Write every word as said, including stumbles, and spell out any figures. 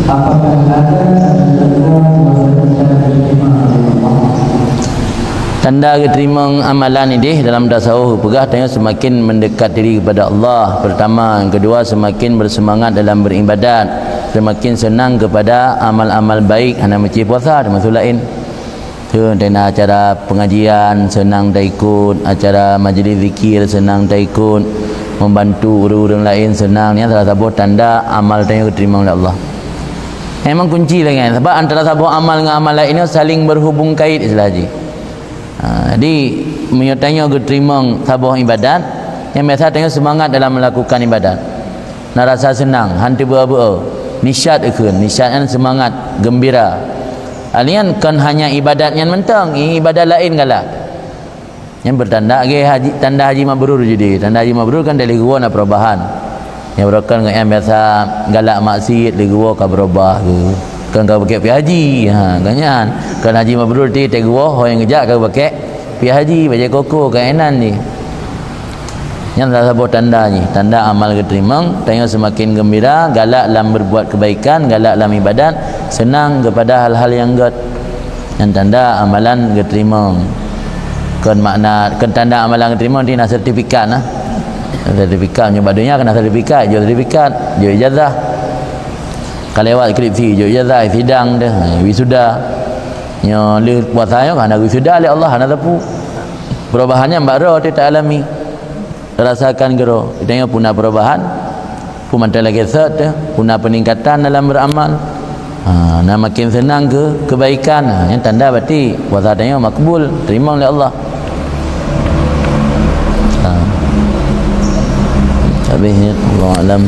Apakah ada tanda-tanda bahwa kita diterima oleh Allah? Tanda geuteurimong amalan idéh dalam tasawuf peugah tanyoe seumaken mendekat diri kepada Allah, pertama. Yang kedua, seumaken beuseumangat dalam beuribadat, seumaken seunang keupada amal-amal baik, hana meucé puasa, teumasuk laén. Kheun teuntang acara pengajian, seunang taikot, acara majlis zikir, seunang taikot, membantu ureuëng-ureuëng laén, seunang. Nyan salah saboh tanda amal tanyoe geuteurimong lé Allah. Memang kunci lagée nyan, sabab antara saboh amal ngon amal laén nyoe saling berhubung kait istilah jih. Ha, jadi, meunyoe tanyoe geuteurimong saboh ibadat, nyang biasa tanyoe seumangat dalam melakukan ibadat. Na rasa seunang, han teubeu-beu. Nisyat kheun, nisyat nyan seumangat, geumbira. Alien kon hanya ibadat nyan mantong, i-, ibadat laén galak. Nyan beutanda lagée haji, tanda haji mabrur jadi. Tanda haji mabrur kan dari geuwoe na perubahan. Nyang beurokon ngon nyang biasa galak maksiat, lé geuwoe ka beurubah geuh. Kon ka geupakée piah haji. Ha, kon nyan. Kon haji mabrur ti teuh geuwoe, ho nyang geujak ka geupakée piah haji, bajée koko, keunan jih. Nyan salah saboh tanda jih, tanda amal geuteurimong, tanyoe seumaken geumbira, galak lam beurbuat keubaikan, galak lam ibadat, seunang keupada hal-hal nyang gét. Nyan tanda amalan geuteurimong. Kon makna, kon tanda amalan geuteurimong, di na sertifikat nah. Sertifikat, nyoe bak donya keu na sertifikat, jok sertifikat, jok ijazah. Ka lewat skripsi, jok ijazah, sidang deh, wisuda. Nyoe lheueh puasa nyoe ka hana wisuda lé Allah, hana teupeu. Perubahan nyan bak droe teuh taalami. Rasakan keudroe. Tanyoe peue na perubahan, peue mantong lagée sot teuh, peue na peningkatan dalam beramal. Ha, na makin seunang keu keubaikan. Ha, nyan tanda berarti puasa tanyoe makbul, teurimong lé Allah. Ha. Habis nyan, wallahu a'lam.